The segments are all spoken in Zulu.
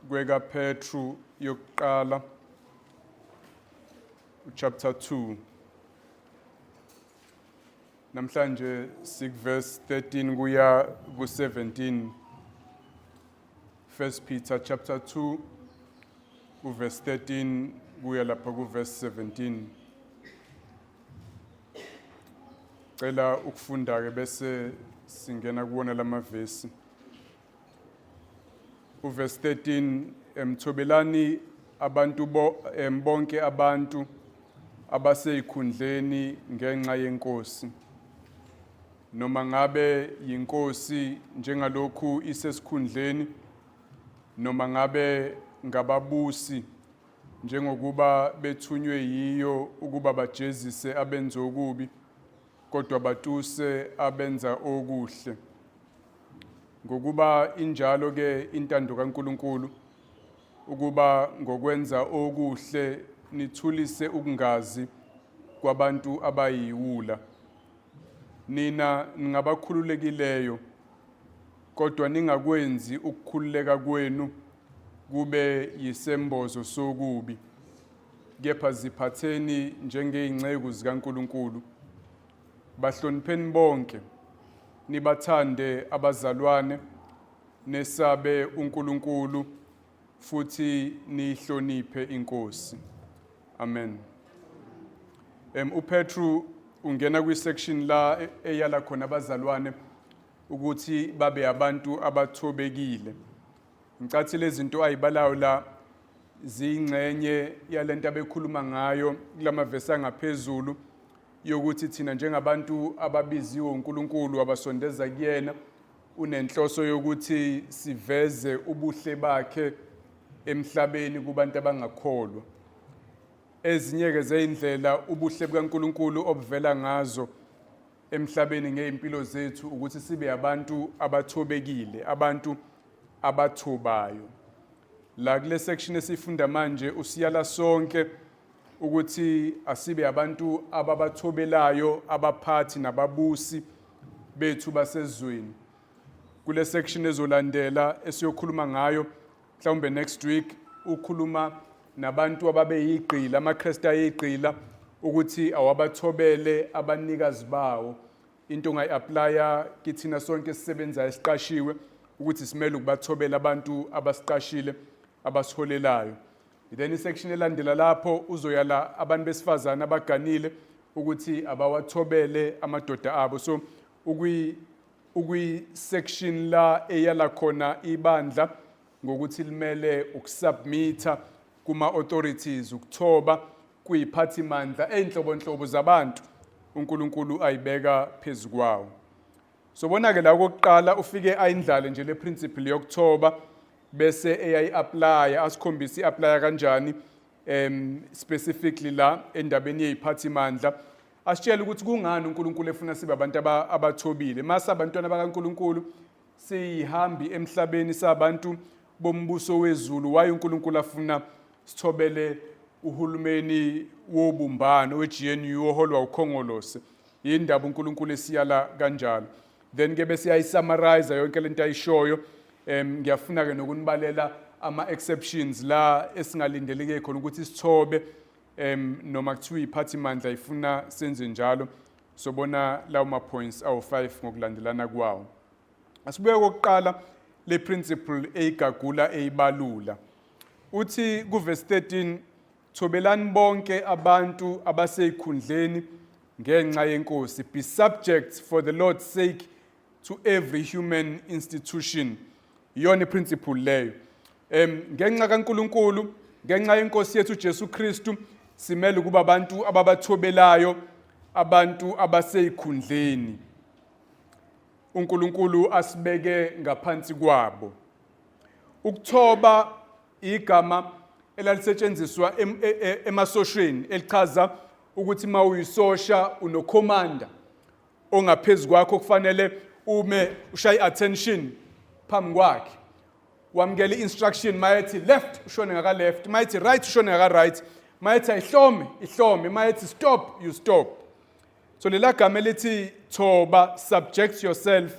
kwekaPetru yokuqala chapter 2. Namhlanje sikuverse 13 kuya ku-17. First Peter chapter 2 uverse 13 kuya lapha kuverse 17. Cela ukufunda ke bese singena kuwona lamavesi. Uverse 13 emthobelani abantu bo bonke abantu abaseyikhundleni ngenxa yenkosi. Noma ngabe yinkosi njengalokhu isesikhundleni noma ngabe ngababusi njengokuba bethunywe yiyo ukuba bajezise abenza okubi kodwa batuse abenza okuhle. Ngokuba injalo ke intando kaNkulunkulu ukuba ngokwenza okuhle nithulise ukungazi kwabantu abayiwula. Nina ningabakhululekileyo, kodwa ningakwenzi ukukhululeka kwenu kube yisembozo sokubi, kepha ziphatheni njengey'nceku zikaNkulunkulu. Bahlonipheni bonke, nibathande abazalwane, nesabe uNkulunkulu futhi niyihloniphe inkosi. Amen. UPetru ungena kwi-section la eyala khona abazalwane ukuthi babe abantu abathobekile. Ngicathi lezi zinto ayibalayo la ziyingxenye yalento abekhuluma ngayo kulamavesi angaphezulu yokuthi thina njengabantu ababiziwe uNkulunkulu abasondeza kuyena unenhloso yokuthi siveze ubuhle bakhe emhlabeni kubantu abangakholwa. Ezinye-ke zey'ndlela ubuhle bukaNkulunkulu obuvela ngazo emhlabeni ngey'mpilo zethu ukuthi sibe abantu abathobekile, abantu abathobayo. La kule section esifunda manje usiyala sonke ukuthi asibe abantu ababathobelayo abaphathi nababusi bethu basezweni. Kule section ezolandela esiyokhuluma ngayo mhlawumbe next week ukhuluma nabantu ababeyigqila, amaKristu ayigqila ukuthi awabathobele abanikazi bawo. Into ongayi-aplaya kithina sonke esisebenzayo esiqashiwe ukuthi simele ukubathobela abantu abasiqashile abasiholelayo. Then isection elandela lapho uzoyala abantu besifazane abaganile ukuthi abawathobele amadoda abo. So ukwi ukwi-section la eyala khona ibandla ngokuthi limele ukusubmitha kuma-authorities, ukuthoba kuyiphathimandla ey'nhlobonhlobo zabantu uNkulunkulu ayibeka phezu kwawo. Sobona-ke la okokuqala ufike ayindlale nje le principle yokuthoba bese eyayi-aplaya asikhombise i-aplaya kanjani specifically la endabeni yey'phathimandla asitshele ukuthi kungani uNkulunkulu efuna sibe abantu abathobile. Mase abantwana bakaNkulunkulu siyihambi emhlabeni sabantu bombuso wezulu, waye uNkulunkulu afuna sithobele uhulumeni wobumbano we-GNU oholwa uKhongolose. Yindaba uNkulunkulu esiyala kanjalo. Then ke bese yayisummarize yonke lento ayishoyo. Ngiyafuna ke nokunibalela ama exceptions la esingalindeleke khona ukuthi sithobe noma kuthiwa iphathimandla ifuna senze njalo. Sobona lawo ma points awu5 ngokulandelana kwawo. Asibuye kokuqala le principle eyigagula eyibalula. Uthi kuverse 13 thobelani bonke abantu abaseyikhundleni ngenxa yenkosi, be subject for the Lord's sake to every human institution. Iyona iprinciple leyo. Ngenxa kaNkuluNkulu, ngenxa yenkosi yethu uJesu Kristu, simele ukuba abantu ababathobelayo abantu abaseyikhundleni. uNkulunkulu asibeke ngaphansi kwabo. Ukuthoba igama elalisetshenziswa emasosheni elichaza ukuthi uma uyisosha unokhomanda ongaphezulu kwakho kufanele ume ushaye attention phambi kwakhe, wamukela i-instruction. Mayethi left ushone ngaka left, mayethi right ushone ngaka right, mayethi ayihlome ihlome, mayethi stop you stop. So lela gama elithi thoba, subject yourself,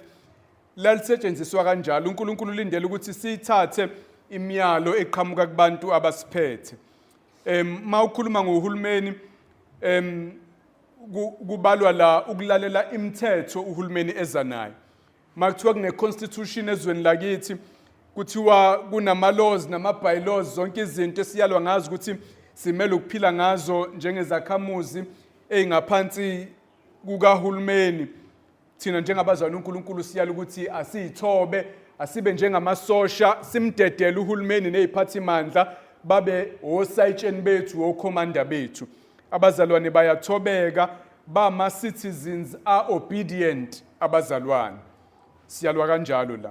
lalisetshenziswa kanjalo. uNkulunkulu ulindele ukuthi siyithathe imiyalo eqhamuka kubantu abasiphethe. Mawukhuluma ngohulumeni kubalwa la ukulalela imithetho uhulumeni eza nayo. Makuthiwa kune-constitution ezweni lakithi, kuthiwa kunama-laws nama-bylaws, zonke izinto esiyalwa ngazo ukuthi simele ukuphila ngazo njengezakhamuzi ey'ngaphansi kukahulumeni. Thina njengabazalwane uNkulunkulu siyala ukuthi asiyithobe, asibe njengamasosha, simdedele uhulumeni neziphathimandla babe osayitsheni bethu, okhomanda bethu. Abazalwane bayathobeka, bama citizens are obedient abazalwane. Siyalwa kanjalo la.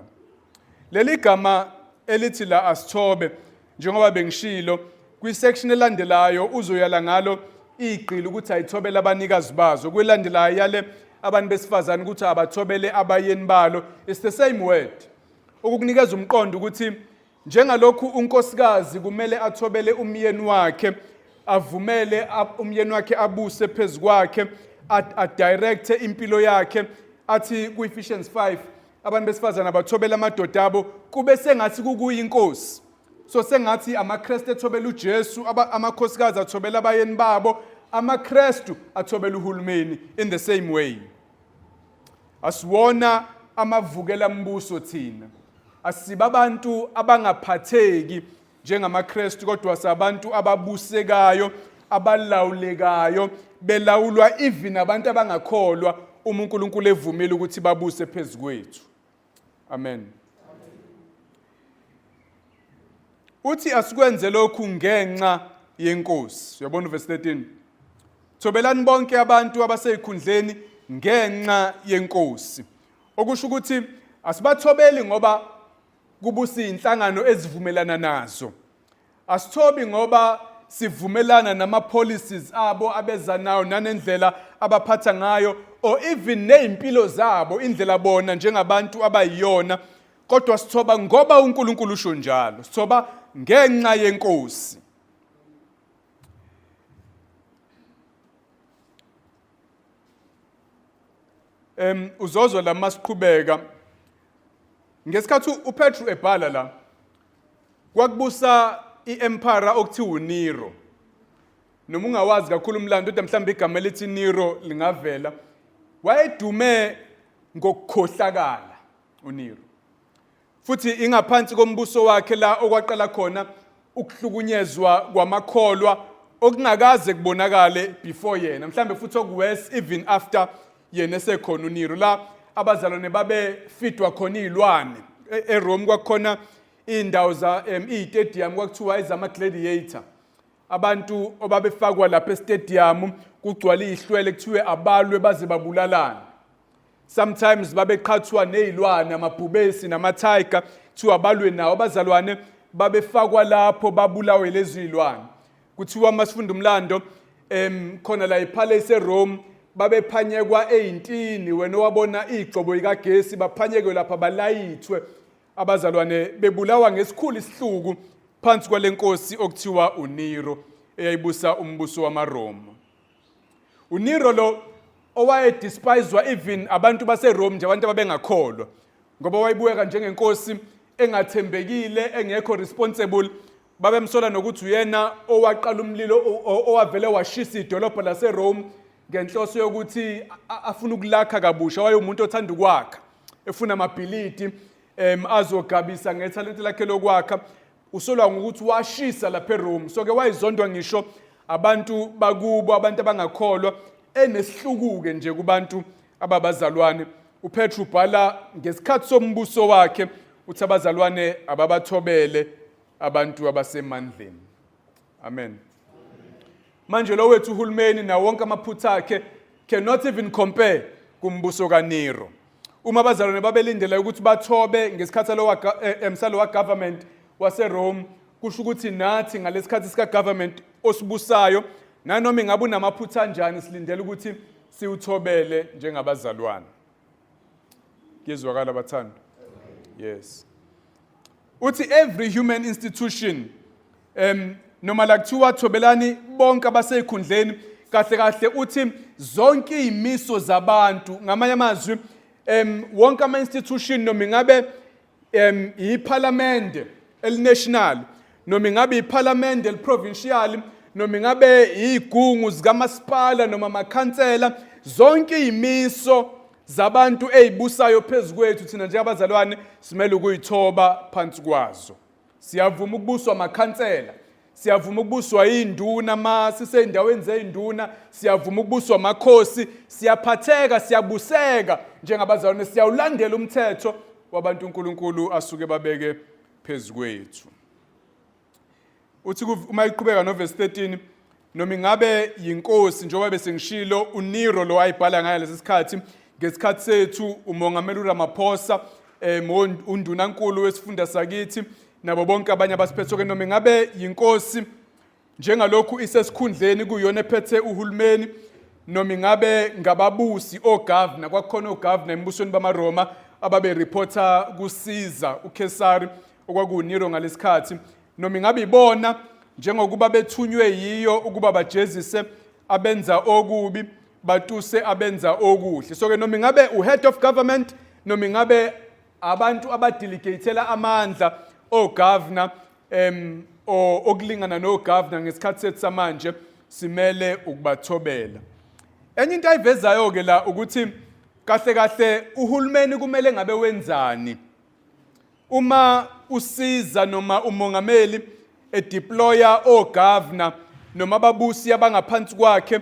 Leli gama elithi la asithobe, njengoba bengishilo kwi-section elandelayo uzoyala ngalo igqila ukuthi ayithobele abanikazi bazo, kwelandelayo yale abantu besifazane ukuthi abathobele abayeni balo. It's the same word, ukukunikeza umqondo ukuthi njengalokhu unkosikazi kumele athobele umyeni wakhe, avumele umyeni wakhe abuse phezu kwakhe, adirecte impilo yakhe. Athi ku-Ephesians 5 abantu besifazane abathobela amadoda abo kube sengathi kukuyinkosi. So sengathi amaKristu ethobela uJesu, amakhosikazi athobela abayeni babo, amaKristu athobela uhulumeni in the same way. Asiwona amavukela mbuso thina, asiba abantu abangaphatheki njengamaKristu, kodwa sabantu ababusekayo, abalawulekayo, belawulwa even abantu abangakholwa uma uNkulunkulu evumile ukuthi babuse phezu kwethu. Amen. Uthi asikwenze lokhu ngenxa yenkosi. Uyabona uverse 13. Thobelani bonke abantu abaseyikhundleni ngenxa yenkosi. Okusho ukuthi asibathobeli ngoba kubusa inhlangano ezivumelana nazo. Asithobi ngoba sivumelana nama policies abo abeza nawo nanendlela abaphatha ngayo or even nezimpilo zabo, indlela bona njengabantu abayiyona, kodwa sithoba ngoba uNkulunkulu usho njalo. Sithoba ngenxa yenkosi. Uzozwa la masiqhubeka ngesikhathi uPetru ebhala la, kwakubusa iempire okuthiwa uNero. Noma ungawazi kakhulu umlando, kodwa mhlawumbe igama elithi Nero lingavela. Wayedume ngokukhohlakala uNero, futhi ingaphansi kombuso wakhe la okwaqala khona ukuhlukunyezwa kwamakholwa okungakaze kubonakale before yena, mhlambe futhi okuworse even after yena esekhona uNero. La abazalwane babefidwa khona izilwane eRome, kwakukhona indawo za izitadium kwakuthiwa ezama gladiator, abantu obabefakwa lapha estadium kugcwale ihlwele kuthiwe abalwe baze babulalane. Sometimes babeqhathwa nezilwane, amabhubesi nama-tiger, kuthiwa balwe nawo. Abazalwane babefakwa lapho babulawe lezi zilwane. Kuthiwa masifunda umlando khona la epalace eRome babephanyekwa eyintini, wena owabona igcobo ikagesi, baphanyekwe lapha balayithwe abazalwane, bebulawa ngesikhulu isihluku phansi kwalenkosi okuthiwa uNero eyayibusa umbuso wamaRoma. uNero lo owayedespiswa even abantu baseRome nje, abantu ababengakholwa, ngoba wayebukeka njengenkosi engathembekile, engekho responsible. Babemsola nokuthi uyena owaqala umlilo owavele washisa idolobha laseRome ngenhloso yokuthi afune ukulakha kabusha. Wayewumuntu othanda ukwakha, efuna amabhilidi azogabisa ngethalente lakhe lokwakha. Usolwa ngokuthi washisa lapha eRome. So ke wayezondwa ngisho abantu bakubo, abantu abangakholwa, enesihluku-ke nje kubantu ababazalwane. uPetru ubhala ngesikhathi sombuso wakhe, uthi abazalwane ababathobele abantu abasemandleni. Amen. Manje lo wethu uhulumeni nawo wonke amaphutha akhe cannot even compare kumbuso kaNero. Uma abazalwane babelindele ukuthi bathobe ngesikhathi salowa government waseRome, kusho ukuthi nathi ngalesikhathi sika government osibusayo, nanoma ingabe unamaphutha anjani, silindele ukuthi siwuthobele njengabazalwane. Kuyezwakala bathando? Yes. Uthi every human institution, noma la kuthiwa thobelani bonke abaseyikhundleni, kahle kahle uthi zonke izimiso zabantu, ngamanye amazwi wonke ama institution, noma ingabe iParliament elinational, noma ingabe iphalamende eliprovincial, noma ingabe izigungu zikamasipala noma amakhansela, zonke izimiso zabantu ezibusayo phezu kwethu thina njengabazalwane simele ukuyithoba phansi kwazo. Siyavuma ukubuswa amakhansela, siyavuma ukubuswa iy'nduna ma sisey'ndaweni zey'nduna, siyavuma ukubuswa amakhosi, siyaphatheka, siyabuseka njengabazalwane, siyawulandela umthetho wabantu uNkulunkulu asuke babeke phezu kwethu. Uthi uma iqhubeka novesi 13, noma ingabe yinkosi, njengoba besengishilo uNero lo ayibhala ngayo lesi sikhathi, ngesikhathi sethu umongameli uRamaphosa, undunankulu wesifunda sakithi nabo bonke abanye abasiphethe, ke noma ingabe yinkosi njengalokhu isesikhundleni kuyona ephethe uhulumeni, noma ingabe ngababusi ogovernor, kwakukhona ogovernor embusweni bamaRoma ababe-reporta kuCaesar, uKesari okwakuwuNero ngalesikhathi, noma ingabe ibona njengokuba bethunywe yiyo ukuba bajezise abenza okubi, batuse abenza okuhle. So ke noma ingabe uhead of government, noma ingabe abantu abadelegatela amandla ogovernor, okulingana nogovernor ngesikhathi sethu samanje, simele ukubathobela. Enye into ayivezayo ke la ukuthi kahle kahle uhulumeni kumele ngabe wenzani uma usiza noma umongameli edeploya ogovernor noma ababusi abangaphansi kwakhe,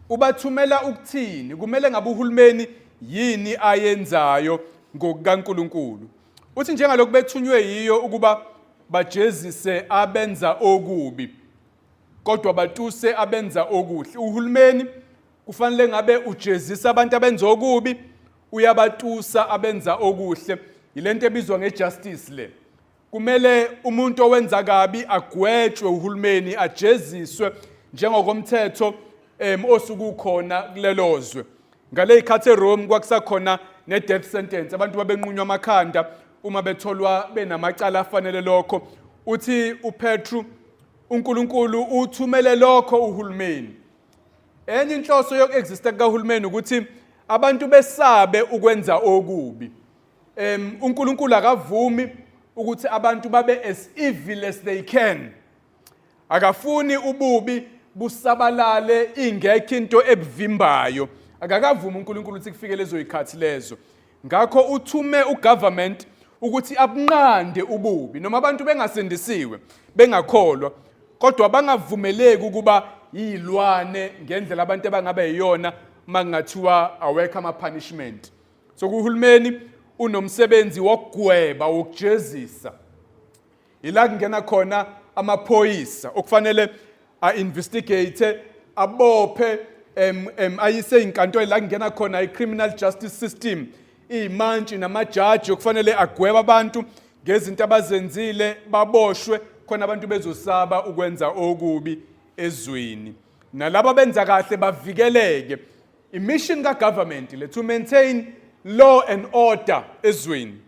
ubathumela ukuthini? Kumele ngabe uhulumeni yini ayenzayo ngokukaNkuluNkulu? Uthi njengalokhu bethunywe yiyo ukuba bajezise abenza okubi kodwa batuse abenza okuhle, uhulumeni kufanele ngabe ujezisa abantu abenza okubi, uyabatusa abenza okuhle. Yilento ebizwa ngejustice le. Kumele umuntu owenza kabi agwetshwe uhulumeni, ajeziswe njengokomthetho osukukhona kulelo zwe. Ngale ikhathi eRome kwakusakhona ne-death sentence, abantu babenqunywa amakhanda uma betholwa benamacala afanele lokho. Uthi uPetru uNkulunkulu uthumele lokho uhulumeni. Enye inhloso yoku-exista kukahulumeni ukuthi abantu besabe ukwenza okubi. UNkulunkulu akavumi ukuthi abantu babe as evil as they can. Akafuni ububi busabalale ingekho into ebuvimbayo. Akakavumi uNkulunkulu ukuthi kufike lezo zikhathi lezo. Ngakho uthume ugovernment ukuthi abunqande ububi, noma abantu bengasindisiwe, bengakholwa, kodwa bangavumeleki ukuba yilwane ngendlela abantu abangabe yiyona makungathiwa awekho ama-punishment. So kuhulumeni unomsebenzi wokugweba, wokujezisa. Ila kungena khona amaphoyisa okufanele a-investigate, abophe, ayise inkantolo, la kungena khona i-criminal justice system, iy'mantshi namajaji okufanele agwebe abantu ngezinto abazenzile, baboshwe khona abantu bezosaba ukwenza okubi ezweni, nalabo abenza kahle bavikeleke. Imission ka-government le to maintain law and order ezweni.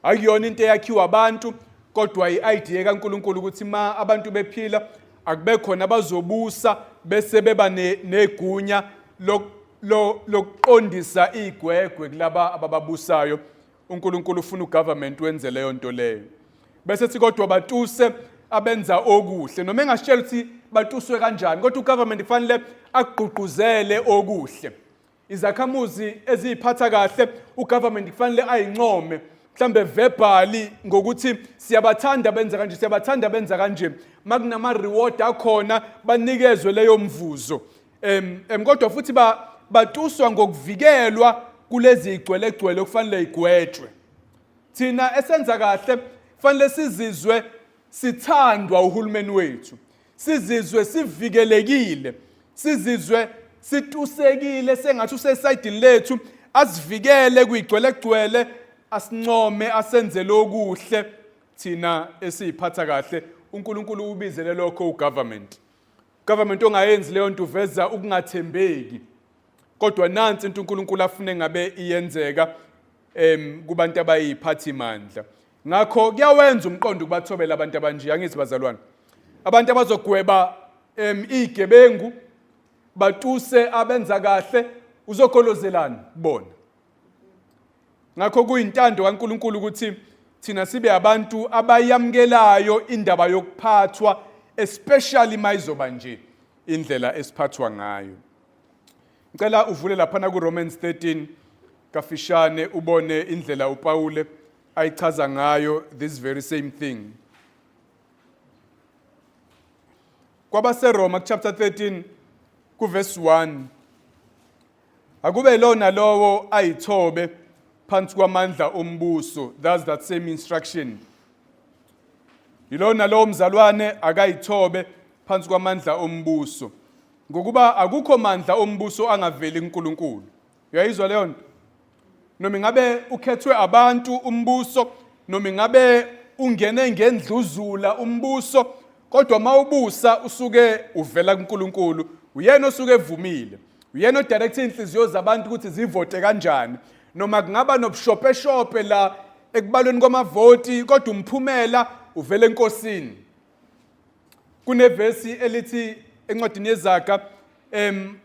Akuyona into eyakhiwa abantu, kodwa i-idea kaNkuluNkulu ukuthi ma abantu bephila akube khona abazobusa bese beba negunya lokuqondisa igwegwe kulaba abababusayo. uNkulunkulu ufuna ugovernment wenze leyo nto leyo. Bese sithi kodwa batuse abenza okuhle, noma engasitshela ukuthi batuswe kanjani, kodwa ugovernment kufanele akugqugquzele okuhle. Izakhamuzi eziyiphatha kahle ugovernment kufanele ayincome, mhlambe verbally, ngokuthi siyabathanda benza kanje, siyabathanda benza kanje. Makunama reward akhona, banikezwe leyo mvuzo. Kodwa futhi batuswa ngokuvikelwa kulezi igcwelegcwele okufanele igwetshwe. Thina esenza kahle kufanele sizizwe sithandwa uhulumeni wethu, sizizwe sivikelekile, sizizwe situsekile sengathi usesayidini lethu, asivikele kuyigcwelegcwele, asincome, asenzele okuhle thina esiyiphatha kahle. uNkulunkulu ubizele lokho ugovernment. Government ongayenzi leyo nto uveza ukungathembeki. Kodwa nansi into uNkulunkulu afune ngabe iyenzeka kubantu abayiphathi mandla. Ngakho kuyawenza umqondo ukubathobela abantu abanje, angithi bazalwane? Abantu abazogweba izigebengu, batuse abenza kahle, uzogolozelana kubona. Ngakho kuyintando kaNkulunkulu ukuthi thina sibe abantu abayamukelayo indaba yokuphathwa, especially mayizoba nje indlela esiphathwa ngayo. Ngicela uvule laphana ku-Romans 13 kafishane ubone indlela uPawule ayichaza ngayo this very same thing. KwabaseRoma chapter 13 kuverse 1. Akube lo nalowo ayithobe phansi kwamandla ombuso. That's that same instruction. Yilona lowo mzalwane akayithobe phansi kwamandla ombuso. Ngokuba akukho mandla ombuso angaveli kuNkulunkulu. Uyayizwa leyo nto? Noma ingabe ukhethwe abantu umbuso, noma ingabe ungene ngendluzula umbuso, kodwa mawubusa usuke uvela kuNkulunkulu, uyena osuke evumile. Uyena odirecta inhliziyo zabantu ukuthi zivote kanjani. Noma kungaba nobushopeshope la ekubalweni kwamavoti, kodwa umphumela uvela eNkosini. Kunevesi elithi encwadini yeZaga,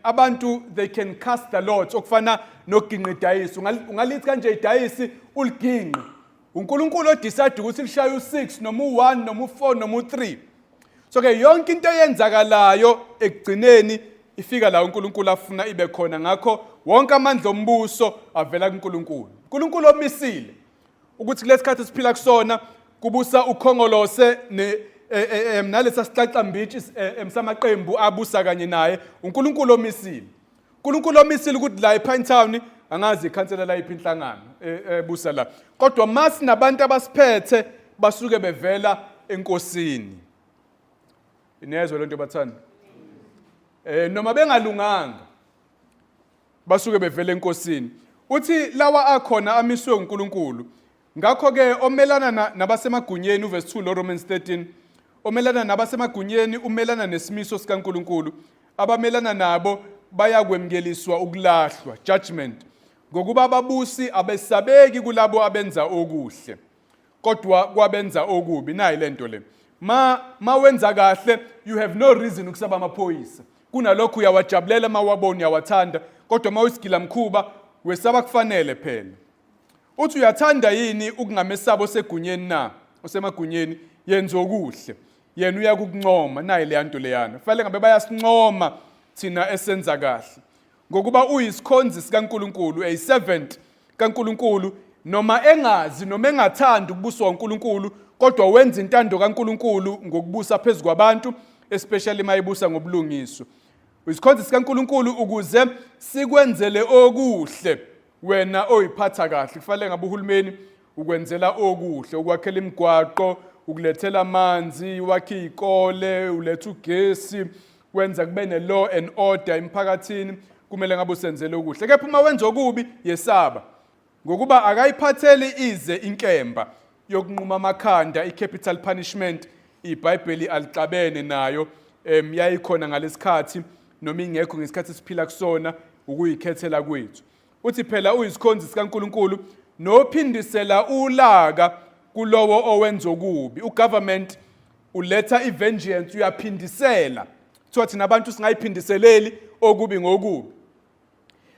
abantu they can cast the lot, okufana nokuginqa idayisi. Ungalithi kanje idayisi uliginqe. uNkulunkulu odecide ukuthi lishaye u6 noma u1 noma u4 noma u3. So ke yonke into eyenzakalayo ekugcineni ifika la uNkulunkulu afuna ibe khona. Ngakho wonke amandla ombuso avela kuNkulunkulu. uNkulunkulu omisile ukuthi kulesikhathi siphila kusona kubusa uKhongolose ne nalesa sixaxambitshi samaqembu abusa kanye naye. uNkulunkulu omisile. uNkulunkulu omisile ukuthi la ePinetown angazi ikhansela la iphi inhlangano ebusa la, kodwa masi nabantu abasiphethe basuke bevela enkosini. Niyezwa lento bathanda? Noma bengalunganga basuke bevela enkosini. Uthi lawa akhona amiswe uNkulunkulu. Ngakho ke omelana nabasemagunyeni, uverse 2 lo Romans 13, omelana nabasemagunyeni umelana nesimiso sikaNkulunkulu, abamelana nabo bayakwemukeliswa ukulahlwa, judgment, ngokuba ababusi abesabeki kulabo abenza okuhle, kodwa kwabenza okubi. Nayi lento le, ma wenza kahle you have no reason ukusaba amaphoyisa, kunalokho uyawajabulela mawabona, uyawathanda. Kodwa mawisigila mkhuba wesaba kufanele phela. Uthi uyathanda yini ukungamesaba osegunyeni na? Osemagunyeni, yenza okuhle, yena uyakukuncoma. Nayi leya nto leyana, kufanele ngabe bayasincoma thina esenza kahle, ngokuba uyisikhonzi sikaNkulunkulu, a servant kaNkulunkulu, noma engazi noma engathandi ukubuswa uNkulunkulu, kodwa wenza intando kaNkulunkulu ngokubusa phezu kwabantu, especially mayibusa ngobulungiswa. Uyisikhonzi sikaNkulunkulu ukuze sikwenzele okuhle wena oyiphatha kahle. Kufanele ngabe uhulumeni ukwenzela okuhle, ukwakhela imigwaqo, ukulethela amanzi, wakhe iy'kole, uletha ugesi, wenza kube ne-law and order emphakathini. Kumele ngabe usenzele okuhle. Kepha uma wenza okubi, yesaba, ngokuba akayiphatheli ize inkemba yokunquma amakhanda, i-capital punishment. IBhayibheli alixabene nayo, yayikhona ngalesikhathi noma ingekho ngesikhathi siphila kusona, ukuyikhethela kwethu. Uthi phela uyisikhonzi sikaNkulunkulu nophindisela ulaka kulowo owenza okubi. Ugovernment uletha ivengeance, uyaphindisela. Kuthiwa thina abantu singayiphindiseleli okubi ngokubi,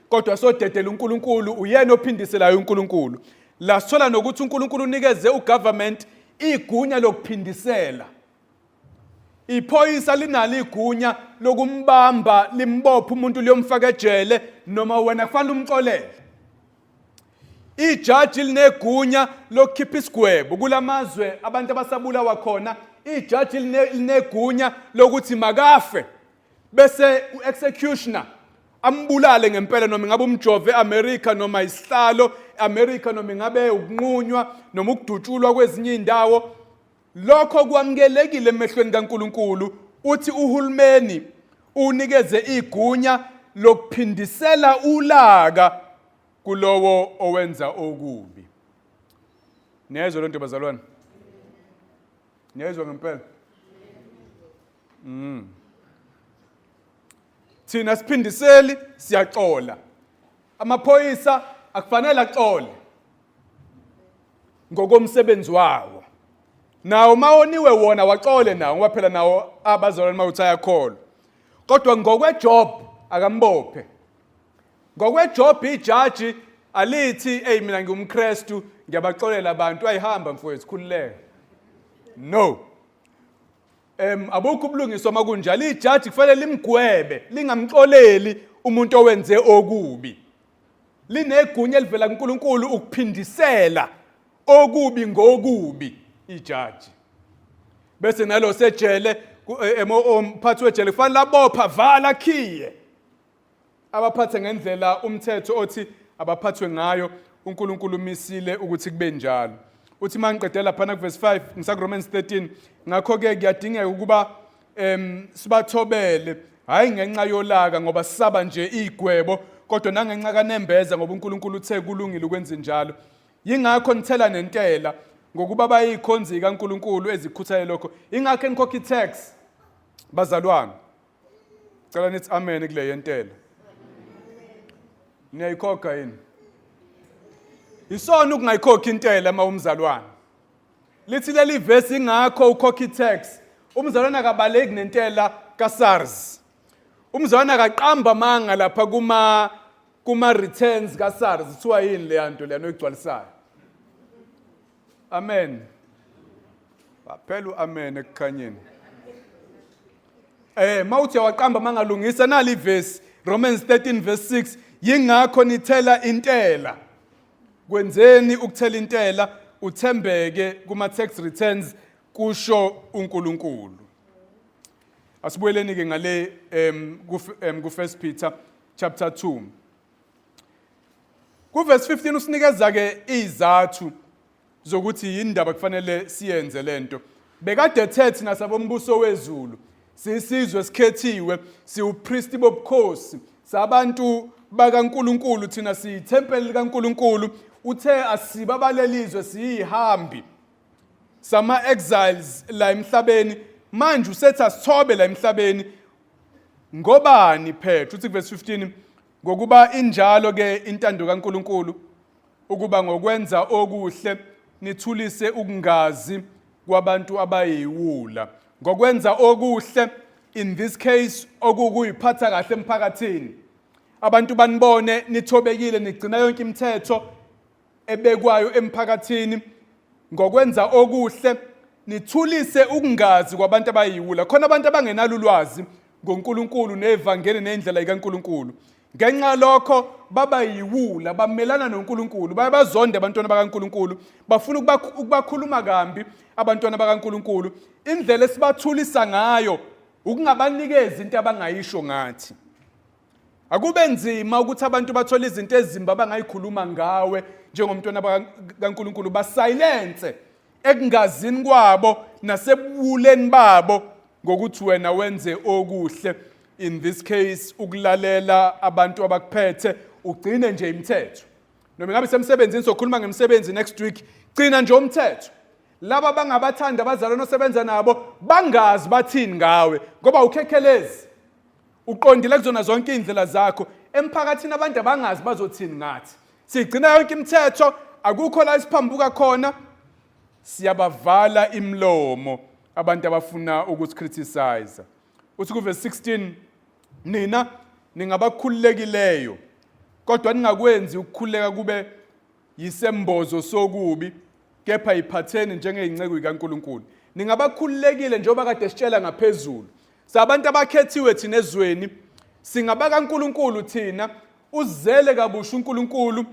kodwa sodedela uNkulunkulu, uyena ophindiselayo uNkulunkulu. La sithola nokuthi uNkulunkulu unikeze ugovernment igunya lokuphindisela. Iphoyisa linalo igunya lokumbamba, limbophe umuntu, liyomfaka ejele, noma wena kufanele umxolele. Ijaji linegunya lokukhipha isigwebo. Kulamazwe abantu abasabulawa khona, ijaji linegunya lokuthi makafe, bese u-executioner ambulale ngempela, noma ingabe umjove eAmerica, noma isihlalo eAmerica, noma ingabe ukunqunywa noma ukudutshulwa kwezinye indawo. Lokho kwamukelekile emehlweni kaNkulunkulu. Uthi uhulumeni unikeze igunya lokuphindisela ulaka kulowo owenza okubi. Niyayizwa lento bazalwane? Niyayizwa ngempela? Thina siphindiseli, siyaxola. Amaphoyisa akufanele axole ngokomsebenzi wawo. Nawo mawoniwe wona waxole nawo, ngoba phela nawo abazalwane mawuthi ayakholwa. Kodwa ngokwejob akambophe. Ngokwejob ijaji Alithi hey mina ngiwumKristu ngiyabaxolela abantu ayihamba mfowethu khululeka. No. Abukho ubulungiswa makunjalo ijaji kufanele limgwebe lingamxoleli umuntu owenze okubi. Linegunya elivela kuNkulunkulu ukuphindisela okubi ngokubi ijaji. Bese nalo sejele umphathi wejele kufanele abopha vala khiye. Abaphathe ngendlela umthetho othi abaphathwe ngayo uNkulunkulu umisile ukuthi kube njalo. Uthi mangiqedela laphana kuverse 5 ngisaku Romans 13 ngakho ke kuyadingeka ukuba sibathobele hayi ngenxa yolaka ngoba sisaba nje igwebo kodwa nangenxa kanembeza ngoba uNkulunkulu uthe kulungile ukwenza njalo. Yingakho nithela nentela ngokuba bayikhonzi kaNkulunkulu ezikhuthaye lokho. Ingakho enikhokha i-tax bazalwane. Cela nithi amen kule yentela. Niyayikhokha yini? Isona ukungayikhokhi intela uma umzalwane. Lithi leli verse ingakho ukhokha i-tax. Umzalwane akabaleki nentela kaSARS. Umzalwane akaqamba amanga lapha kuma returns kaSARS kuthiwa yini le nto leyana oyigcwalisayo. Amen. Waphela uamen ekukhanyeni. Mawuthi uyawaqamba mangalungisa nali verse Romans 13 verse 6 yingakho nithela intela. Kwenzeni ukuthela intela uthembeke kuma tax returns kusho uNkulunkulu. Asibuyeleni ke ngale ku 1 Peter chapter 2. Ku verse 15 usinikeza ke izathu zokuthi yindaba kufanele siyenze lento. Bekade ethe thina sabombuso wezulu sisizwe sikhethiwe siwupristi bobukhosi sabantu bakaNkuluNkulu thina siyithempeli likaNkuluNkulu uthe asiba balelizwe siyihambi sama exiles la emhlabeni manje usethi asithobe la emhlabeni ngobani Petro uthi verse 15 ngokuba injalo ke intando kaNkuluNkulu ukuba ngokwenza okuhle nithulise ukungazi kwabantu abayiwula ngokwenza okuhle in this case okukuyiphatha kahle emphakathini abantu banibone nithobekile nigcina yonke imithetho ebekwayo emphakathini ngokwenza okuhle nithulise ukungazi kwabantu abayiwula khona abantu abangenalo ulwazi ngoNkulunkulu nevangeli nendlela kaNkulunkulu ngenxa lokho baba yiwula bamelana noNkulunkulu bayabazonda abantwana bakaNkulunkulu bafuna ukubakhuluma kambi abantwana bakaNkulunkulu indlela esibathulisa ngayo ukungabanikezi into abangayisho ngathi akube nzima ukuthi abantu bathole izinto ezimbi abangayikhuluma ngawe njengomntwana kaNkulunkulu basilence ekungazini kwabo nasebuwuleni babo ngokuthi wena wenze okuhle in this case ukulalela abantu abakuphethe ugcine nje imithetho noma ngabe semsebenzini sokhuluma ngemsebenzi next week gcina nje umthetho laba bangabathanda abazalwane osebenza nabo bangazi bathini ngawe ngoba ukhekhelezi uqondile kuzona zonke izindlela zakho emphakathini abantu abangazi bazothini ngathi sigcina yonke imithetho akukho la isiphambuka khona siyabavala imlomo abantu abafuna ukusikriticize uthi kuverse 16 nina ningabakhululekileyo kodwa ningakwenzi ukukhululeka kube yisembozo sokubi kepha yiphatheni njengeyinceku kaNkuluNkulu ningabakhululekile njengoba kade sitshela ngaphezulu sabantu abakhethiwe thina ezweni singaba kaNkuluNkulu thina uzele kabusha uNkulunkulu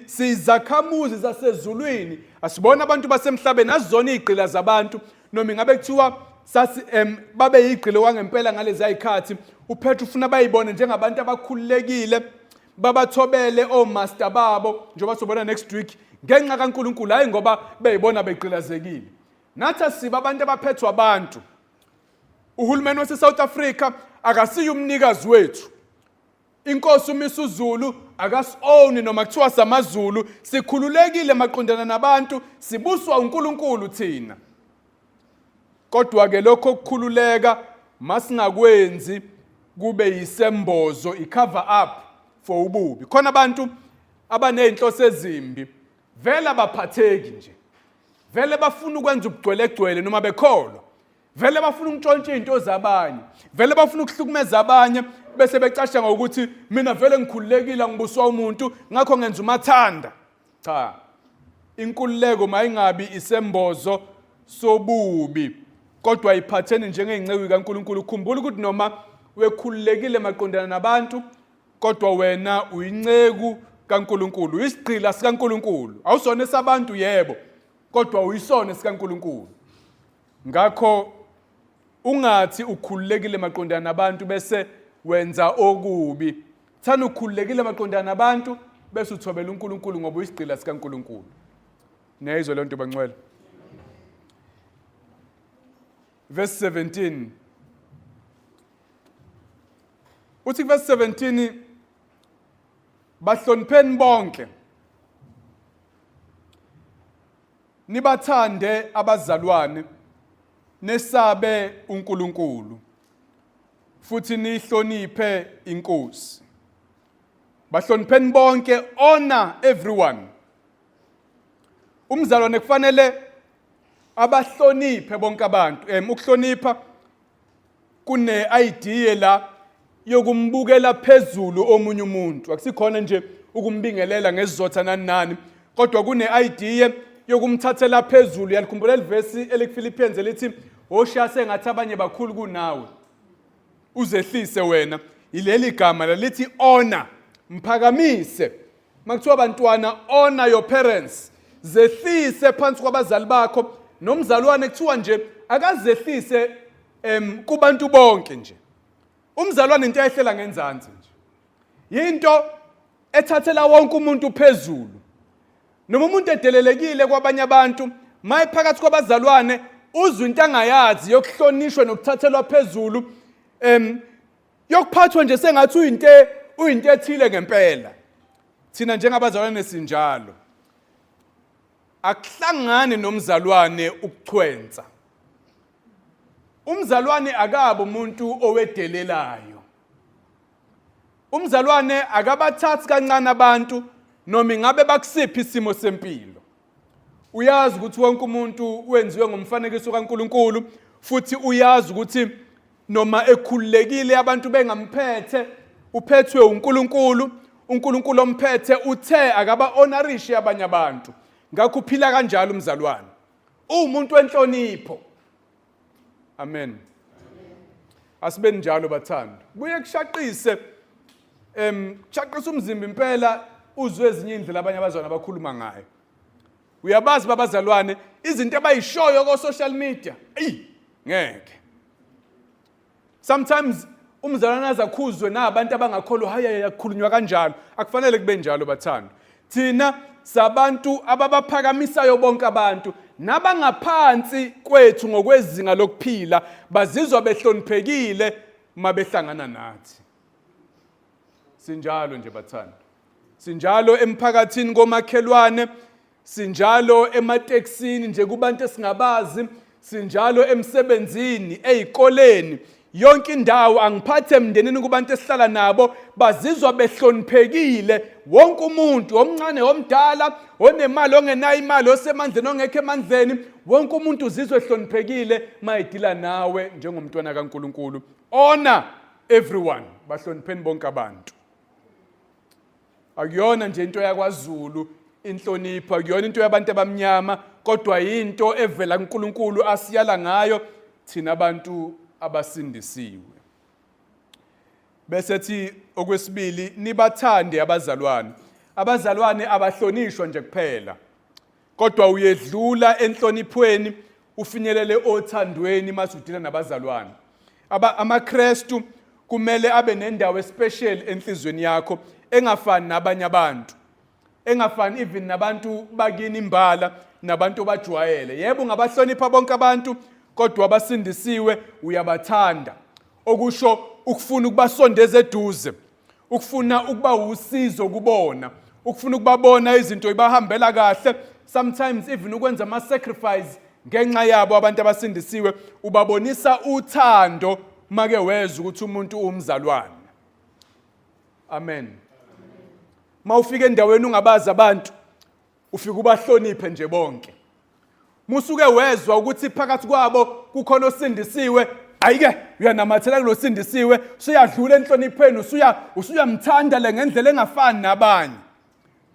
sizakhamuzi zasezulwini asibona abantu basemhlabeni azizona izigqila zabantu noma ingabe kuthiwa sasi babe yigqile wangempela ngalezi ayikhathi uPetru ufuna bayibone njengabantu abakhululekile babathobele omaster babo njengoba sobona next week ngenxa kaNkuluNkulu hayi ngoba beyibona begqilazekile nathi asiba abantu abaphethwe abantu uhulumeni wase South Africa akasiyo umnikazi wethu inkosi uMisuzulu akasi-own noma kuthiwa samaZulu sikhululekile maqondana nabantu sibuswa uNkulunkulu thina kodwa ke lokho kukhululeka masingakwenzi kube yisembozo i-cover up for ububi khona abantu abanezinhloso ezimbi vele abaphatheki nje vele bafuna ukwenza ubugcwelegcwele noma bekholwa. Vele bafuna ukuntshontsha izinto zabanye. Vele bafuna ukuhlukumeza abanye bese becasha ngokuthi mina vele ngikhululekile ngibuswa umuntu ngakho ngenza umathanda. Cha. Inkululeko mayingabi isembozo sobubi kodwa iphatheni njengeyinceku kaNkulunkulu. Khumbula ukuthi noma wekhululekile maqondana nabantu kodwa wena uyinceku kaNkulunkulu, uyisigqila sikaNkulunkulu. Awusona esabantu yebo, kodwa uyisona sikaNkulunkulu. Ngakho ungathi ukhululekile maqondana nabantu bese wenza okubi. Thana ukhululekile maqondana nabantu bese uthobela uNkulunkulu ngoba uyisigqila sikaNkulunkulu. Niyayizwa leyo nto bangcwele? Verse 17. Uthi verse 17 bahlonipheni bonke nibathande abazalwane nesabe uNkulunkulu futhi nihloniphe inkosi. Bahlonipheni bonke, honor everyone. Umzalwane kufanele abahloniphe bonke abantu. Ukuhlonipha kune idea la yokumbukela phezulu omunye umuntu. Akusikhona nje ukumbingelela ngesizotha nani nani, kodwa kune idea yokumthathela phezulu. Yalikhumbula elivesi elikuPhilippians elithi oshiya sengathi abanye bakhulu kunawe, uzehlise wena. Ileli gama lalithi honor, mphakamise. Makuthiwa bantwana honor your parents, zehlise phansi kwabazali bakho. Nomzalwane kuthiwa nje akazehlise kubantu bonke nje. Umzalwane into ayehlela ngenzansi nje, yinto ethathela wonke umuntu phezulu. Noma umuntu edelelekile kwabanye abantu, maye phakathi kwabazalwane uzwa into angayazi yokuhlonishwa nokuthathelwa phezulu, yokuphathwa nje sengathi uyinto ethile ngempela. Thina njengabazalwane sinjalo. Akuhlangani nomzalwane ukuchwensa. Umzalwane akabe umuntu owedelelayo. Umzalwane akabathathi kancane abantu noma ingabe bakusiphi isimo sempilo. Uyazi ukuthi wonke umuntu wenziwe ngomfanekiso kaNkulunkulu, futhi uyazi ukuthi noma ekhululekile abantu bengamphethe, uphethwe uNkulunkulu. uNkulunkulu omphethe uthe akaba honorishe abanye abantu. Ngakho uphila kanjalo umzalwane. Uwumuntu wenhlonipho. Amen. Asibeni njalo bathando. Kuye kushaqise, kushaqisa umzimba impela uzwe ezinye indlela abanye abazalwane abakhuluma ngayo. Uyabazi babazalwane izinto abayishoyo ko social media. Ey, ngeke. Sometimes umzalwane azakhuzwe nabantu abangakholwa, hayi hayi akukhulunywa kanjalo. Akufanele kube njalo bathando. Thina sabantu ababaphakamisayo bonke abantu nabangaphansi kwethu ngokwezinga lokuphila bazizwa behloniphekile uma behlangana nathi. Sinjalo nje bathando. Sinjalo emphakathini komakhelwane, sinjalo ematekisini nje kubantu esingabazi, sinjalo emsebenzini, ezikoleni, yonke indawo. Angiphathe emndenini kubantu esihlala nabo, bazizwa behloniphekile. Wonke umuntu, omncane omdala, onemali ongenayo imali, osemandleni ongekho emandleni, wonke umuntu uzizwa ehloniphekile mayidila nawe njengomntwana kaNkulunkulu. Honor everyone, bahlonipheni bonke abantu. Akuyona nje into yakwaZulu inhlonipho, akuyona into yabantu abamnyama, kodwa into evela kuNkulunkulu asiyala ngayo thina abantu abasindisiwe. Bese thi okwesibili, nibathande abazalwane. Abazalwane abahlonishwa nje kuphela, kodwa uyedlula enhloniphweni ufinyelele othandweni masudila nabazalwane. AmaKrestu kumele abe nendawo especial enhlizweni yakho engafani nabanye abantu, engafani even nabantu bakini imbala nabantu obajwayele. Yebo, ungabahlonipha bonke abantu, kodwa abasindisiwe uyabathanda, okusho ukufuna ukubasondeza eduze, ukufuna ukuba usizo kubona, ukufuna ukubabona izinto ibahambela kahle, sometimes even ukwenza ama sacrifice ngenxa yabo abantu abasindisiwe. Ubabonisa uthando make wezwa ukuthi umuntu umzalwane. Amen. Mawufika endaweni ungabazi abantu, ufika ubahloniphe nje bonke. Musuke wezwa ukuthi phakathi kwabo kukhona osindisiwe, ayike uyanamathela kulosindisiwe, usuyadlula enhloniphweni, usuya usuyamthanda le ngendlela engafani nabanye.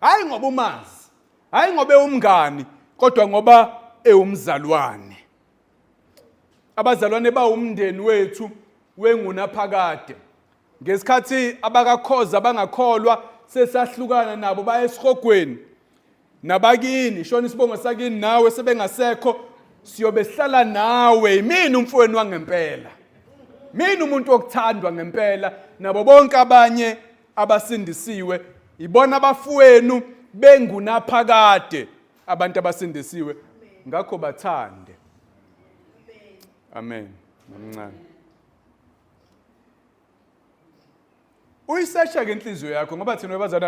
Hayi ngoba umazi, hayi ngoba ewumngani, kodwa ngoba ewumzalwane. Abazalwane bawumndeni wethu wengunaphakade. Ngesikhathi abakakhoza bangakholwa sesahlukana nabo baya esihogweni. Nabakini, shona isibongo sakini nawe sebengasekho, siyobe sihlala nawe. Yimina umfowenu wangempela. Mina umuntu wokuthandwa ngempela nabo bonke abanye abasindisiwe ibona abafowenu bengunaphakade abantu abasindisiwe ngakho bathande. Amen. Mamncane. Uyisesha ke inhliziyo yakho ngoba thina webazana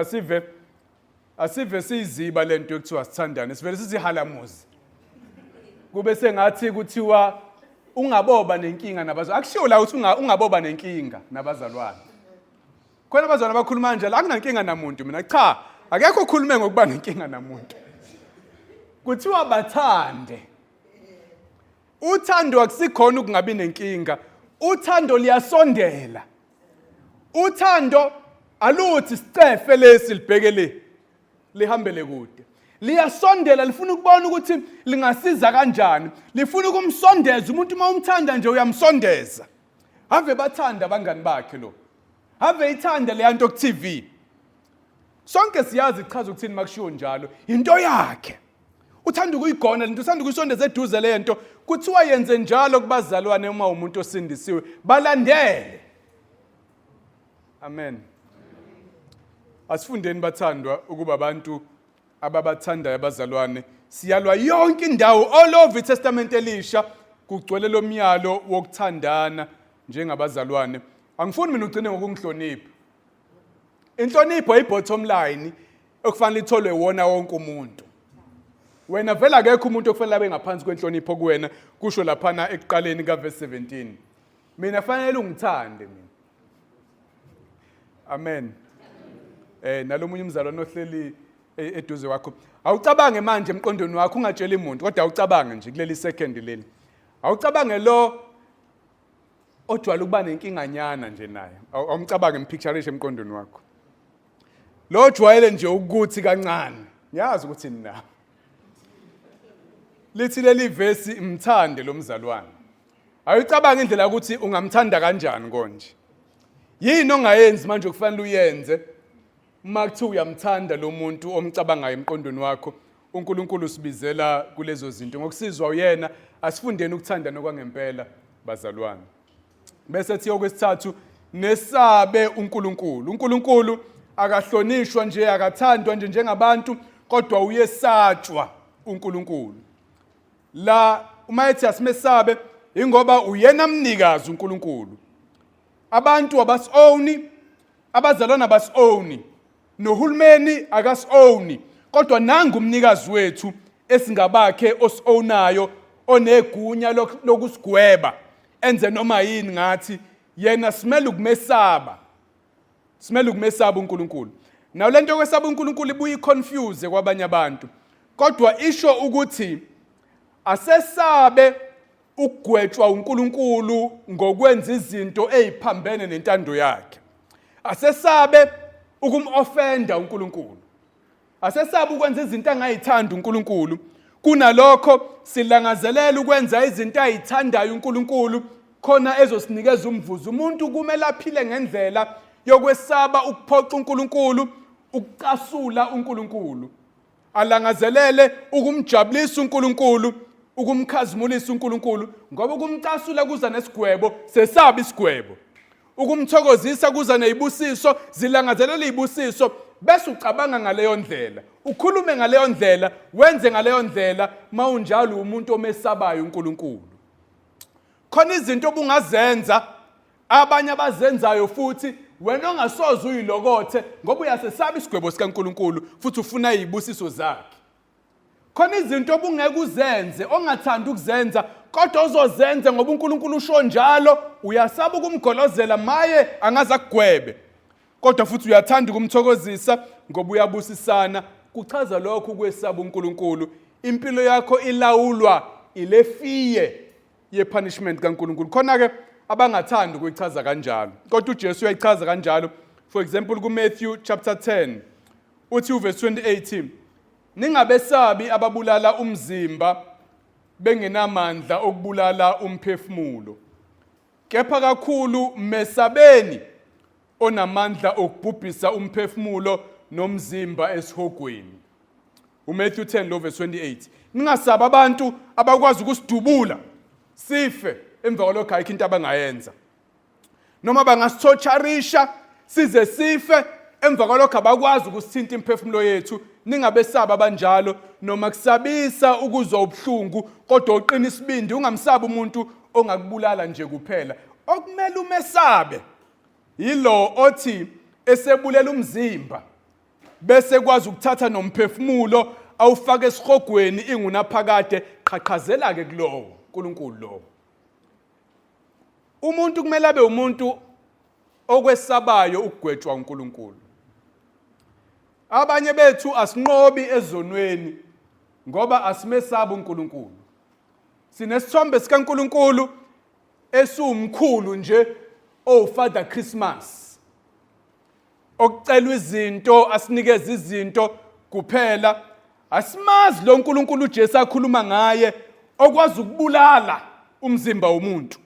asive siyiziba lento ekuthiwa sithandane, sivele sizihalamuzi. Kube sengathi kuthiwa ungaboba nenkinga nabazalwane. Akushiwo la ukuthi ungaboba nenkinga nabazalwane. Khona abazalwane abakhuluma kanjalo, akunankinga namuntu mina. Cha, akekho okhulume ngokuba nenkinga namuntu. Kuthiwa bathande. Uthando akusikhona ukungabi nenkinga. Uthando liyasondela. Uthando aluthi sicefe lesi libheke le. Lihambele kude. Liyasondela, lifuna ukubona ukuthi lingasiza kanjani. Lifuna ukumsondeza umuntu, uma umthanda nje uyamsondeza. Ave bathanda abangani bakhe lo. Ave ithanda leya nto ku TV. Sonke siyazi ichaza ukuthini makushiwo njalo. Into yakhe. Uthanda ukuyigona lento, uthanda ukuyisondeza eduze lento. Kuthiwa yenze njalo kubazalwane uma umuntu osindisiwe. Balandele. Amen. Asifundeni bathandwa ukuba abantu ababathandayo abazalwane. Siyalwa yonke indawo all over iTestament elisha kugcwele lo myalo wokuthandana njengabazalwane. Angifuni mina ugcine ngokungihlonipha. Inhlonipho i-bottom line okufanele itholwe wona wonke umuntu. Wena vele akekho umuntu okufanele abe ngaphansi kwenhlonipho kuwena, kusho laphana ekuqaleni kaverse 17. Mina fanele ungithande mina. Amen. Nalomunye umzalwane ohleli eduze kwakho. Awucabange manje emqondweni wakho, ungatsheli umuntu, kodwa awucabange nje kuleli second leli. Awucabange lo ojwayele ukuba nenkinganyana nje naye. Awumcabange, mpictureishe emqondweni wakho. Lo ojwayele nje ukuthi kancane. Ngiyazi ukuthi nina. Lithi leli vesi mthande lo mzalwane. Awucabange indlela ukuthi ungamthanda kanjani konje. Yini ongayenzi manje okufanele uyenze uma kuthiwa uyamthanda lo muntu omcabangayo emqondweni wakho? uNkulunkulu usibizela kulezo zinto. Ngokusizwa uyena, asifundeni ukuthanda nokwangempela bazalwane. Bese ethi okwesithathu, nesabe uNkulunkulu. uNkulunkulu akahlonishwa nje, akathandwa nje njengabantu, kodwa uyesatshwa uNkulunkulu. La uma ethi asimesabe, ingoba uyena mnikazi uNkulunkulu. Abantu abasi-owni, abazalwane abasi-owni, nohulumeni akasi-owni, kodwa nangu umnikazi wethu esingabakhe osi-ownayo, onegunya lokusigweba enze noma yini ngathi. Yena simele ukumesaba, simele ukumesaba uNkulunkulu. Naw lento yokwesaba uNkulunkulu ibuye iconfuse kwabanye abantu, kodwa isho ukuthi asesabe ukugwetshwa uNkulunkulu ngokwenza izinto eziphambene nentando yakhe. Asesabe ukumofenda uNkulunkulu. Asesabe ukwenza izinto angayithandi uNkulunkulu. Kunalokho silangazelela ukwenza izinto ayithandayo uNkulunkulu, khona ezosinikeza umvuzo. Umuntu kumele aphile ngendlela yokwesaba ukuphoxa uNkulunkulu, ukucasula uNkulunkulu. Alangazelele ukumjabulisa uNkulunkulu, ukumkhazimulisa uNkulunkulu, ngoba ukumcasula kuza nesigwebo, sesaba isigwebo. Ukumthokozisa kuza nezibusiso, zilangazelela izibusiso. Bese ucabanga ngaleyo ndlela, ukhulume ngaleyo ndlela, wenze ngaleyo ndlela. Mawunjalo umuntu omesabayo uNkulunkulu. Khona izinto obungazenza, abanye abazenzayo futhi wena ongasoze uyilokothe, ngoba uyasesaba isigwebo sikaNkulunkulu futhi ufuna izibusiso zakhe. Khona izinto obungeke uzenze, ongathandi ukuzenza, kodwa uzozenza ngoba uNkulunkulu usho njalo. Uyasaba ukumgolozela, maye angaze akugwebe, kodwa futhi uyathanda ukumthokozisa ngoba uyabusisana. Kuchaza lokho ukwesaba uNkulunkulu. Impilo yakho ilawulwa ilefiye ye-punishment kaNkulunkulu. Khona-ke abangathandi ukuyichaza kanjalo, kodwa uJesu uyayichaza kanjalo. For example, kuMatthew chapter 10 uthi uverse 28, ningabesabi ababulala umzimba bengenamandla okubulala umphefumulo, kepha kakhulu mesabeni onamandla okubhubhisa umphefumulo nomzimba esihogweni. UMatthew 10 lo verse 28. Ningasabi abantu abakwazi ukusidubula sife, emva kwalokho ayikho into abangayenza. Noma bangasithotsharisha size sife, emva kwalokho abakwazi ukusithinta imiphefumulo yethu. Ningabesabi abanjalo, noma kusabisa ukuzwa ubuhlungu, kodwa uqina isibindi, ungamsabi umuntu ongakubulala nje kuphela. Okumele umesabe yilo othi esebulela umzimba bese kwazi ukuthatha nomphefumulo awufake esihogweni ingunaphakade. Qhaqhazela ke kulowo uNkulunkulu lowo. Umuntu kumele abe umuntu okwesabayo ukugwetshwa uNkulunkulu. Abanye bethu asinqobi ezonweni ngoba asimesabi uNkulunkulu. Sinesithombe sikaNkulunkulu esiwumkhulu nje oWfather Christmas, okucelwa izinto asinikeze izinto kuphela. Asimazi lo nkulunkulu uJesu akhuluma ngaye, okwazi ukubulala umzimba womuntu.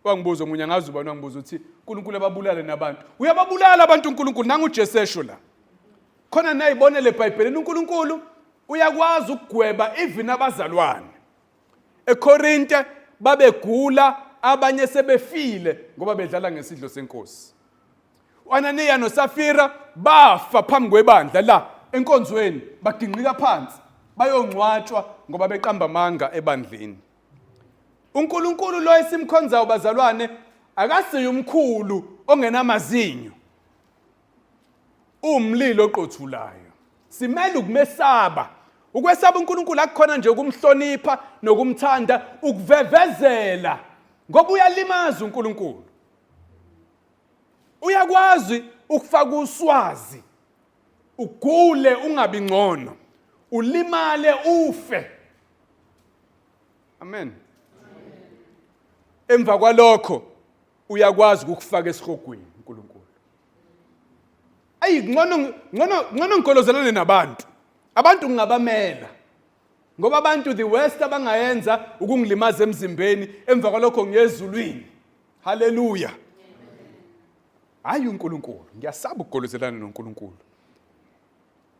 Wangibuza omunye, angazi ubani, wangibuza ukuthi uNkulunkulu ababulale nabantu. Uyababulala abantu uNkulunkulu, nangu uJesu esho la. Khona nayibonele eBhayibhelini, uNkulunkulu uyakwazi ukugweba even abazalwane. EKorinte babegula, abanye sebefile ngoba bedlala ngesidlo senkosi. U-Ananiya noSafira bafa phambi kwebandla la enkonzweni, baginqika phansi bayongcwatshwa ngoba beqamba amanga ebandleni. UNkulunkulu lo esimkhonzayo bazalwane akasiye umkhulu ongenamazinyo, umlilo oqothulayo. Simele ukumesaba. Ukwesaba uNkulunkulu akukhona nje ukumhlonipha nokumthanda, ukuvevezela, ngoba uyalimaza uNkulunkulu. Uyakwazi ukufaka uswazi, ugule ungabi ngcono, ulimale ufe. Amen. Emva kwalokho uyakwazi ukukufaka esihogweni uNkulunkulu. Ayi, ngcono ngcono ngcono ngigolozelane nabantu. Abantu ngingabamela. Ngoba abantu the worst abangayenza ukungilimaza emzimbeni, emva kwalokho ngiyezulwini. Haleluya. Hayi uNkulunkulu, ngiyasaba ukugolozelana noNkulunkulu.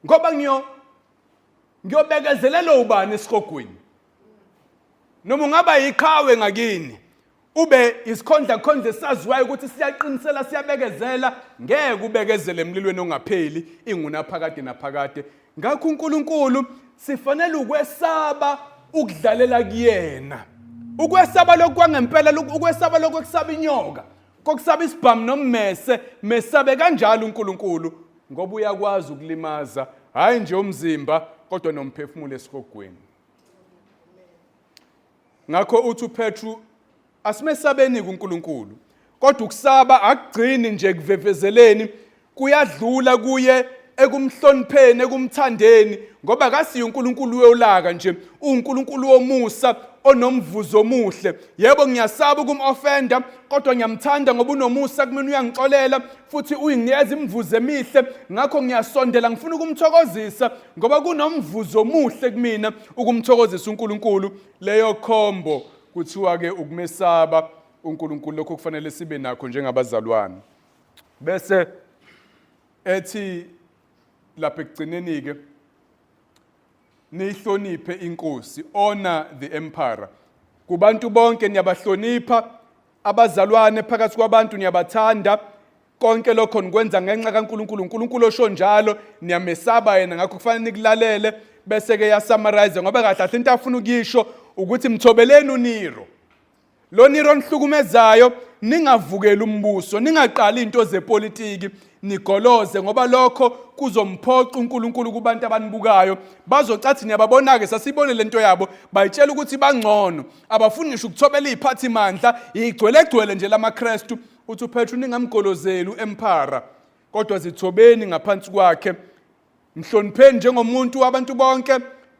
Ngoba ngiyobekezelela ubani esihogweni? Noma ungaba yiqhawe ngakini, ube isikhondla khondla esaziwayo ukuthi siyaqinisela, siyabekezela, ngeke ubekezele emlilweni ongapheli ingunaphakade naphakade. Ngakho uNkulunkulu sifanele ukwesaba ukudlalela kuyena. Ukwesaba lokhu kwangempela, ukwesaba lokhu ekusaba inyoka, kokusaba isibhamu nommese, mesabe kanjalo uNkulunkulu, ngoba uyakwazi ukulimaza hhayi nje umzimba kodwa nomphefumulo esihogweni. Ngakho uthi uPetru, asimesabeni kuNkulunkulu, kodwa ukusaba akugcini nje kuvevezeleni, kuyadlula kuye ekumhlonipheni, ekumthandeni, ngoba kasiye uNkulunkulu wolaka nje, uNkulunkulu womusa onomvuzo omuhle. Yebo, ngiyasaba ukum-offenda, kodwa ngiyamthanda ngoba unomusa kumina, uyangixolela futhi uyinginikeza imivuzo emihle. Ngakho ngiyasondela, ngifuna ukumthokozisa ngoba kunomvuzo omuhle kumina ukumthokozisa uNkulunkulu. Leyo khombo kuthiwa-ke ukumesaba uNkulunkulu, lokho kufanele sibe nakho njengabazalwane. Bese ethi lapha ekugcineni-ke, niyihloniphe inkosi, honor the emperor. Kubantu bonke niyabahlonipha abazalwane, phakathi kwabantu niyabathanda. Konke lokho nikwenza ngenxa kaNkulunkulu, uNkulunkulu osho njalo, niyamesaba yena, ngakho kufanele nikulalele. Bese-ke yasummarize, ngoba kahle kahle into afuna ukuyisho ukuthi mthobeleni uNero. Lo Nero onihlukumezayo, ningavukeli umbuso, ningaqali into zepolitiki, nigoloze, ngoba lokho kuzomphoqa uNkulunkulu kubantu abanibukayo. Bazocathi niyababona-ke, sasiyibone lento yabo, bayitshela ukuthi bangcono, abafuni ngisho ukuthobela iy'phathimandla, igcwelegcwele nje lamaKrestu. Uthi uPetru, ningamgolozeli u-emperor, kodwa zithobeni ngaphansi kwakhe, mhlonipheni njengomuntu wabantu bonke.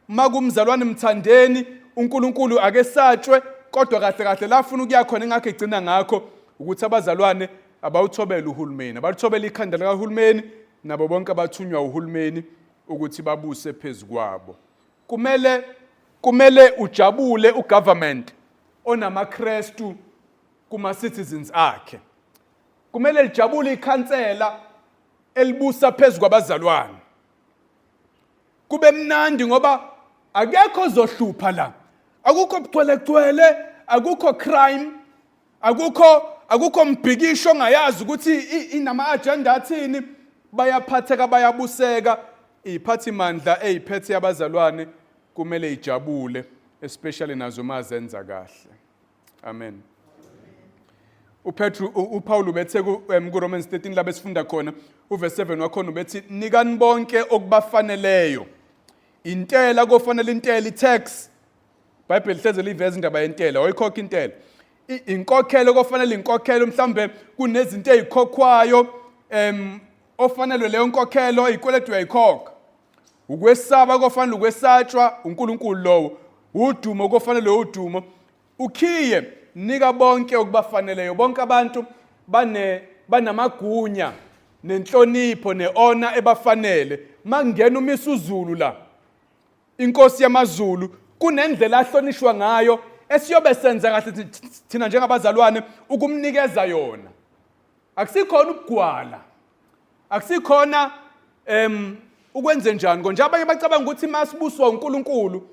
Makumzalwane mthandeni, uNkulunkulu akesatshwe, kodwa Kodwa kahle kahle la afuna ukuya khona ingakho egcina ngakho ukuthi abazalwane abawuthobele uhulumeni, abalithobele ikhanda likahulumeni nabo bonke abathunywa uhulumeni ukuthi babuse phezu kwabo. Kumele ujabule ugovernment onamaKristu kuma citizens akhe. Kumele lijabule ikhansela elibusa phezu kwabazalwane. Kube mnandi ngoba akekho ozohlupha la. Akukho bucwelecwele, akukho crime, akukho mbhikisho ongayazi ukuthi inama agenda athini. Bayaphatheka, bayabuseka. Iphathimandla eyiphethe yabazalwane kumele ijabule, especially nazo mazenza kahle. Amen. UPetru uPaul ubethe ku Romans 13 la besifunda khona uverse 7 wakhona ubethi nikani bonke okubafaneleyo. Intela kofanele intela, itax. IBhayibheli hleze liveza indaba yentela, oyikhokha intela. Inkokhelo kofanele inkokhelo, mhlambe kunezinto ezikhokhwayo ofanelwe leyo nkokhelo, izikweletu uyayikhokha. Ukwesaba kofanele ukwesatshwa uNkulunkulu lowo, udumo kofanele udumo. Ukhiye nika bonke okubafaneleyo. Bonke abantu banamagunya nenhlonipho neona ebafanele. Makungena uMisuzulu la, inkosi yamaZulu, kunendlela ahlonishwa ngayo esiyobe senza kahle thina njengabazalwane ukumnikeza yona. Akusikhona ukugwala, akusikhona ukwenze njani konje. Abanye bacabanga ukuthi masibuswa uNkulunkulu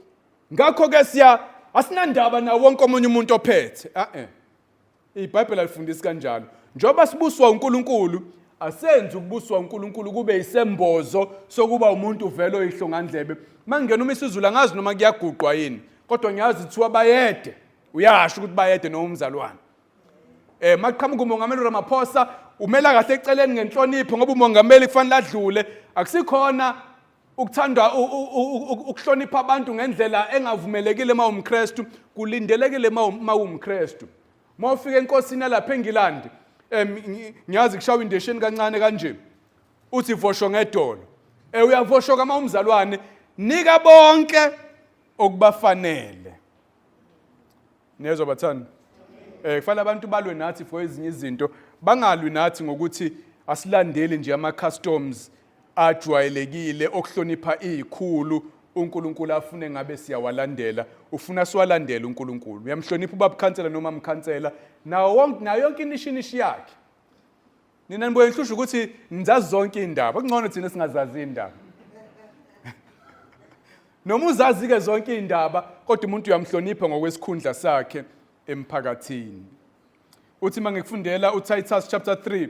ngakho ke siya asinandaba nawo wonke omunye umuntu ophethe. IBhayibheli alifundisi kanjalo. Njengoba sibuswa uNkulunkulu, asenzi ukubuswa uNkulunkulu kube isembozo sokuba umuntu vele oyihlongandlebe. Mangena uMisuzulu angazi noma kuyaguqwa yini, kodwa ngiyazi kuthiwa bayede. Uyasho ukuthi bayede noma umzalwane. Maqhamuka umongameli Ramaphosa umela kahle eceleni ngenhlonipho ngoba umongameli kufanele adlule. Akusikhona ukuthanda ukuhlonipha abantu ngendlela engavumelekile uma umKristu, kulindelekile uma umKristu. Uma ufika enkosini lapha eNgilandi, ngiyazi kushawa indesheni kancane kanje. Uthi vosho ngedolo. Uyavoshoka uma umzalwane, nika bonke okubafanele. Niyezwa bathanda? Kufanele abantu balwe nathi for ezinye izinto, bangalwi nathi ngokuthi asilandeli nje ama customs ajwayelekile okuhlonipha izikhulu uNkulunkulu afune ngabe siyawalandela. Ufuna siwalandele uNkulunkulu. Uyamhlonipha ubaba khansela noma mkhansela nawo wonke, nayo yonke inishinishi yakhe. Nina nibuye nihlusha ukuthi nizazi zonke izindaba. Kungcono thina singazazi izindaba. Noma uzazi-ke zonke izindaba, kodwa umuntu uyamhlonipha ngokwesikhundla sakhe emphakathini. Uthi mangikufundela uTitus chapter 3,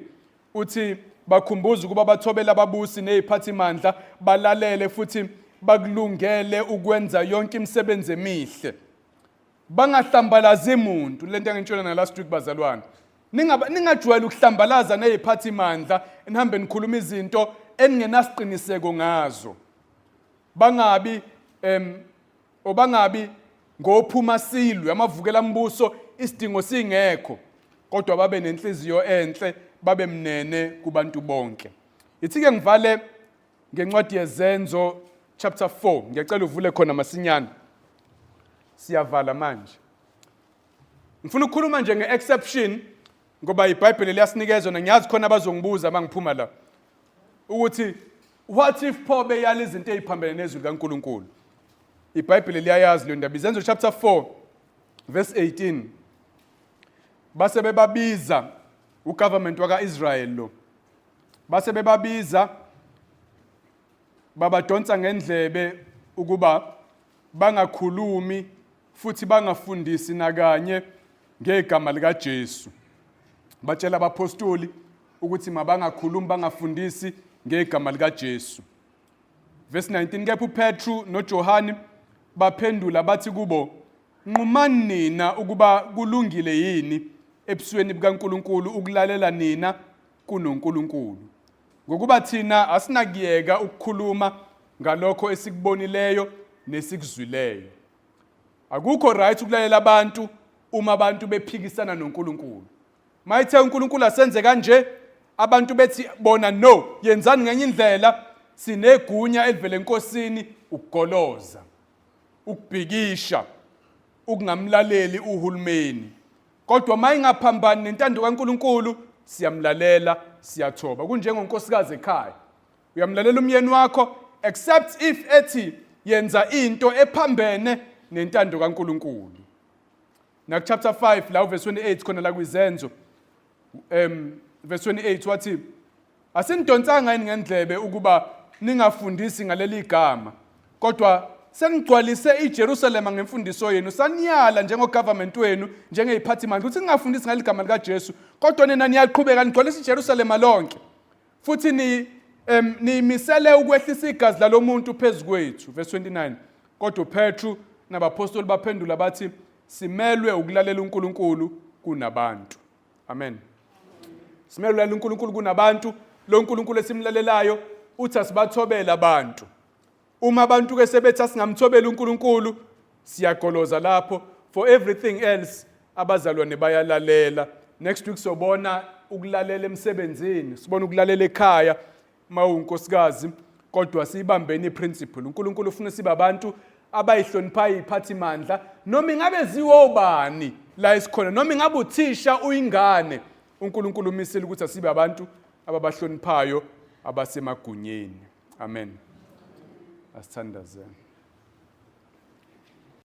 uthi bakhumbuza ukuba bathobele ababusi neziphathimandla, balalele futhi bakulungele ukwenza yonke imisebenzi emihle. Bangahlambalazi muntu. Lento engitshela na last week bazalwane. Ningajwayeli ukuhlambalaza neziphathimandla, nihambe nikhuluma izinto eningenasiqiniseko ngazo. Bangabi obangabi ngophuma silwe amavukela mbuso isidingo singekho, kodwa babe nenhliziyo enhle, babe mnene kubantu bonke. Ithi ke ngivale ngencwadi yeZenzo chapter 4. Ngiyacela uvule khona masinyane. Siyavala manje. Ngifuna ukukhuluma nje nge-exception ngoba iBhayibheli liyasinikeza na ngiyazi khona abazongibuza mangiphuma la ukuthi what if pho beyala izinto eziphambene nezwi likaNkuluNkulu. IBhayibheli liyayazi leyo ndaba. Izenzo chapter 4 verse 18. Base bebabiza ugovernment waka-Israel lo. Base bebabiza babadonsa ngendlebe ukuba bangakhulumi futhi bangafundisi nakanye ngegama likaJesu. Batshela abapostoli ukuthi mabangakhulumi bangafundisi ngegama likaJesu. Verse 19, kepha uPetru noJohane baphendula bathi kubo, nqumani nina ukuba kulungile yini ebusweni bukaNkulunkulu ukulalela nina kunoNkulunkulu. Ngokuba thina asinakuyeka ukukhuluma ngalokho esikubonileyo nesikuzwileyo. Akukho right ukulalela abantu uma abantu bephikisana noNkulunkulu. Mayithe uNkulunkulu asenze kanje, abantu bethi bona no, yenzani ngenye indlela, sinegunya elivela eNkosini ukugoloza, ukubhikisha. ukungamlaleli uhulumeni. Kodwa uma ingaphambani nentando kaNkulunkulu, siyamlalela, siyathoba. Kunjengonkosikazi ekhaya. Uyamlalela umyeni wakho except if ethi yenza into ephambene nentando kaNkulunkulu. Na chapter 5 la verse 28 khona la kwizenzo verse 28 wathi asinidonsanga yini ngendlebe ukuba ningafundisi ngaleli gama kodwa senigcwalise iJerusalema ngemfundiso yenu saniyala njengogovernment wenu njengeziphathimandla ukuthi ningafundisi ngaleli gama likaJesu kodwa nina niyaqhubeka nigcwalisa iJerusalema lonke futhi ni niyimisele ukwehlisa igazi lalomuntu phezu kwethu. Verse 29, kodwa uPetru nabapostoli baphendula bathi simelwe ukulalela uNkulunkulu kunabantu. Amen. Simelwe ukulalela uNkulunkulu kunabantu. Lo nkulunkulu esimlalelayo uthi asibathobele abantu. Uma abantu ke sebethi asingamthobeli uNkulunkulu, siyagoloza lapho. For everything else abazalwane bayalalela. Next week sobona ukulalela emsebenzini, sibona ukulalela ekhaya uma uwunkosikazi, kodwa siyibambeni iprinciple. uNkulunkulu ufuna sibe abantu abayihloniphayo iphathimandla noma ingabe ziwobani la esikhona, noma ingabe uthisha uyingane. uNkulunkulu umisile ukuthi asibe abantu ababahloniphayo abasemagunyeni. Amen. Asithandazeni.